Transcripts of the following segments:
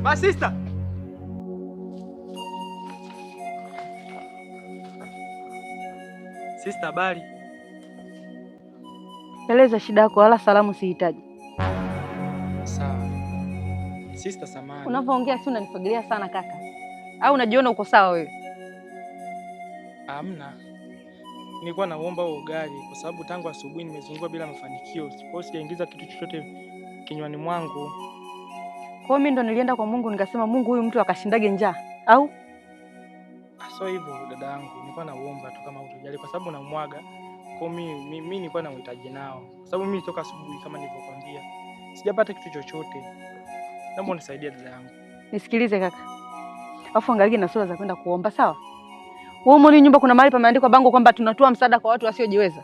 Ma sister. Sister, habari? Eleza shida yako, wala salamu sihitaji. Sawa. Sister, samahani. Unavyoongea si unanifagilia sana kaka, au unajiona uko sawa wewe? Hamna. Nilikuwa naomba huo ugali kwa sababu tangu asubuhi nimezungua bila mafanikio. Kwa hiyo sijaingiza kitu chochote kinywani mwangu. Kwa hiyo mimi ndo nilienda kwa Mungu nikasema, Mungu huyu mtu akashindage njaa au? So hivyo dada yangu, nilikuwa nauomba tu kama utojali kwa sababu namwaga. Kwa hiyo mimi nilikuwa na uhitaji nao. Kwa sababu mimi toka asubuhi kama nilivyokuambia sijapata kitu chochote. Naomba unisaidie dada yangu. Nisikilize kaka. Alafu angalia na sura za kwenda kuomba, sawa? Wewe umeona nyumba kuna mahali pameandikwa bango kwamba tunatoa msaada kwa watu wasiojiweza.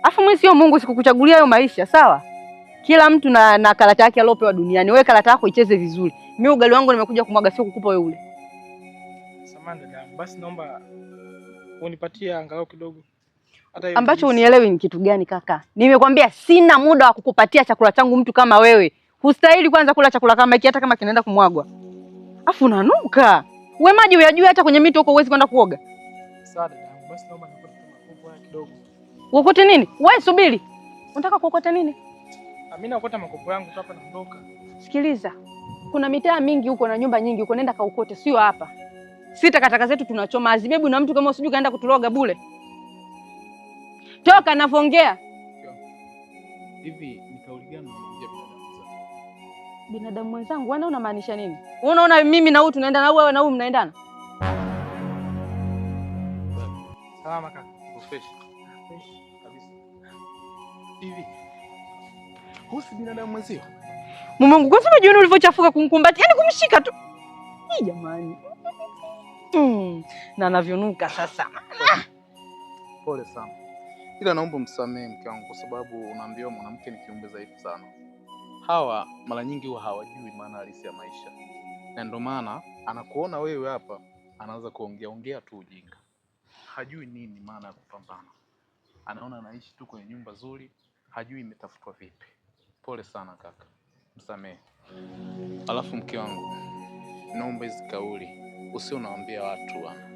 Alafu mimi sio Mungu, sikukuchagulia hayo maisha, sawa? Kila mtu na karata yake aliyopewa duniani. Wewe karata yako icheze vizuri. Mimi ugali wangu nimekuja kumwaga, sio kukupa wewe ule. Samahani dada yangu, basi naomba unipatie angalau kidogo. Hata hiyo Ambacho juisi. unielewi ni kitu gani kaka? Nimekwambia sina muda wa kukupatia chakula changu mtu kama wewe. Hustahili kwanza kula chakula kama hiki hata kama kinaenda kumwagwa. Afu unanuka. We maji uyajui hata kwenye mito huko huwezi kwenda kuoga. Sawa dada yangu, basi naomba nikupe makopo haya kidogo. Uokote nini? Wewe subiri. Unataka kuokota nini? Mimi naokota makopo yangu tu hapa naondoka. Sikiliza. Kuna mitaa mingi huko na nyumba nyingi huko, nenda kaokote, sio hapa. Si takataka zetu tunachoma, azibebu na mtu kama usijui kaenda kutuloga bure. Toka navyoongea. Hivi ni kauli gani unamwambia binadamu mwenzako? Binadamu mwenzangu, wewe unamaanisha nini? Wewe unaona mimi na huyu tunaendana au wewe na huyu mnaendana? Salama kaka. Uko fresh kabisa. Hivi huyu si binadamu mwenzio? Mume wangu, kwanza unajiona ulivyochafuka kumkumbatia, yaani kumshika tu. Hii jamani. Na anavyonuka sasa. Pole sana, ila naomba msamehe mke wangu, kwa sababu unaambiwa mwanamke ni kiumbe dhaifu sana. Hawa mara nyingi huwa hawajui maana halisi ya maisha, na ndio maana anakuona wewe hapa anaanza kuongea ongea tu ujinga, hajui nini maana ya kupambana. Anaona anaishi tu kwenye nyumba nzuri, hajui imetafutwa vipi. Pole sana kaka, msamehe. Alafu mke wangu, naomba hizi kauli usio unawaambia watu bwana.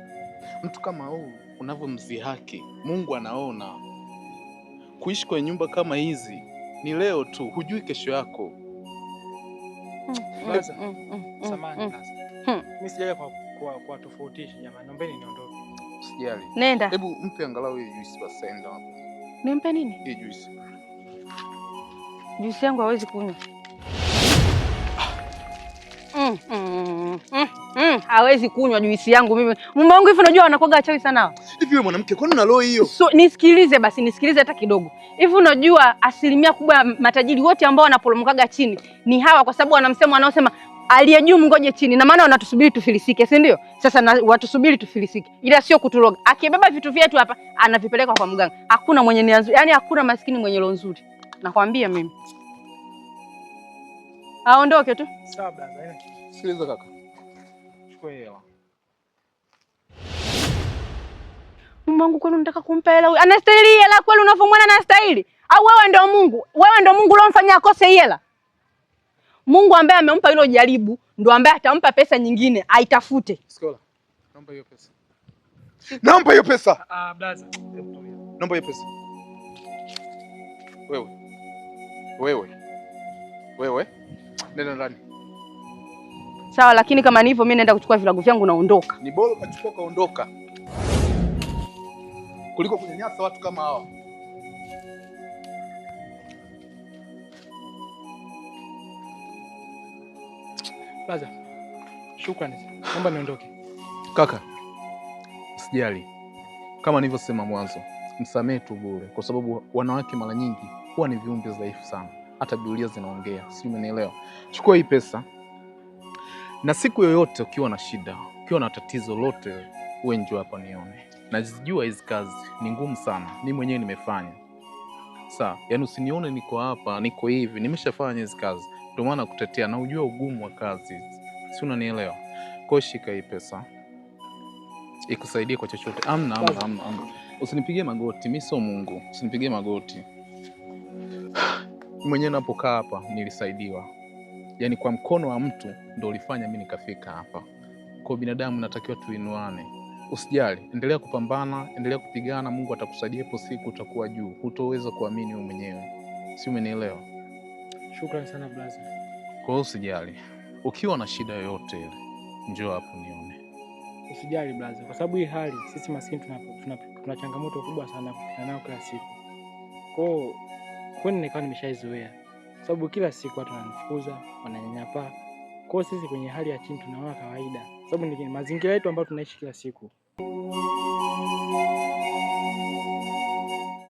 Mtu kama huyu unavyomzihaki, Mungu anaona. Kuishi kwenye nyumba kama hizi ni leo tu, hujui kesho yako. Brother, samahani brother. Mimi sijaja kwa tofautisha jamani, naombeni niondoke. Usijali. Nenda. Hebu mpe angalau hiyo juice basi aende hapo. Nimpe nini? Hii juice. Juisi yangu hawezi kunywa. Hawezi kunywa juisi yangu mimi. Mume wangu hivi unajua wanakuwaga wachawi sana hao. Hivi wewe mwanamke, kwani una roho hiyo? So, nisikilize basi, nisikilize hata kidogo. Hivi unajua asilimia kubwa ya matajiri wote ambao wanaporomokaga chini ni hawa, kwa sababu wanamsemo wanaosema aliye juu mngoje chini, na maana wanatusubiri tufilisike, si ndio? Sasa na, watusubiri tufilisike, ila sio kuturoga. Akibeba vitu vyetu hapa anavipeleka kwa mganga. Hakuna mwenye nia nzuri, yani hakuna maskini mwenye roho nzuri, nakwambia mimi. Aondoke tu. Sawa brother, haina kitu. Sikiliza kaka. Chukua hii hela. Mume wangu kwani unataka kumpa hela huyu? Anastahili hela kweli unavyomwona anastahili? Au wewe ndio Mungu? Wewe ndio Mungu uliomfanyia akose hii hela? Mungu ambaye amempa hilo jaribu ndo ambaye atampa pesa nyingine aitafute. Skola. Naomba hiyo pesa. Naomba hiyo pesa. Ah, brother. Hebu tulia. Naomba hiyo pesa. Wewe. Wewe. Wewe. Nenda ndani. Sawa, lakini kama ni hivyo mimi naenda kuchukua vilago vyangu naondoka. Ni bora ukachukua ukaondoka kuliko kunyanyasa watu kama hawa. Brother, shukrani. Naomba niondoke. Kaka, usijali, kama nilivyosema mwanzo, msamehe tu bure, kwa sababu wanawake mara nyingi huwa ni viumbe dhaifu sana. Hata Biblia zinaongea, sijui umenielewa. Chukua hii pesa, na siku yoyote ukiwa na shida, ukiwa na tatizo lote, uwe njoo hapa nione. Nazijua hizi kazi ni ngumu sana, mi mwenyewe nimefanya. Sawa, yaani usinione niko hapa niko hivi, nimeshafanya hizi kazi, ndio maana nakutetea na ujua ugumu wa kazi hizi, si unanielewa? Kwa hiyo shika hii pesa ikusaidie kwa chochote. Amna, amna, amna, amna. Usinipigie magoti, mi sio Mungu, usinipigie magoti. Mwenyewe napokaa hapa nilisaidiwa. Yaani kwa mkono wa mtu ndo ulifanya mimi nikafika hapa. Kwa binadamu natakiwa tuinuane. Usijali, endelea kupambana, endelea kupigana, Mungu atakusaidia, ipo siku utakuwa juu, hutoweza kuamini wewe mwenyewe, si umenielewa? Shukrani sana brother. Kwa hiyo usijali, ukiwa na shida yoyote ile njoo hapo nione. Usijali brother, kwa sababu hii hali sisi maskini tuna changamoto kubwa sana kukutana nayo kila siku. Kwa hiyo kwani nikawa nimeshaizoea, kwa sababu kila siku watu wananifukuza, wananyanyapaa. Kwa hiyo sisi kwenye hali ya chini tunaona kawaida, kwa sababu ni mazingira yetu ambayo tunaishi kila siku.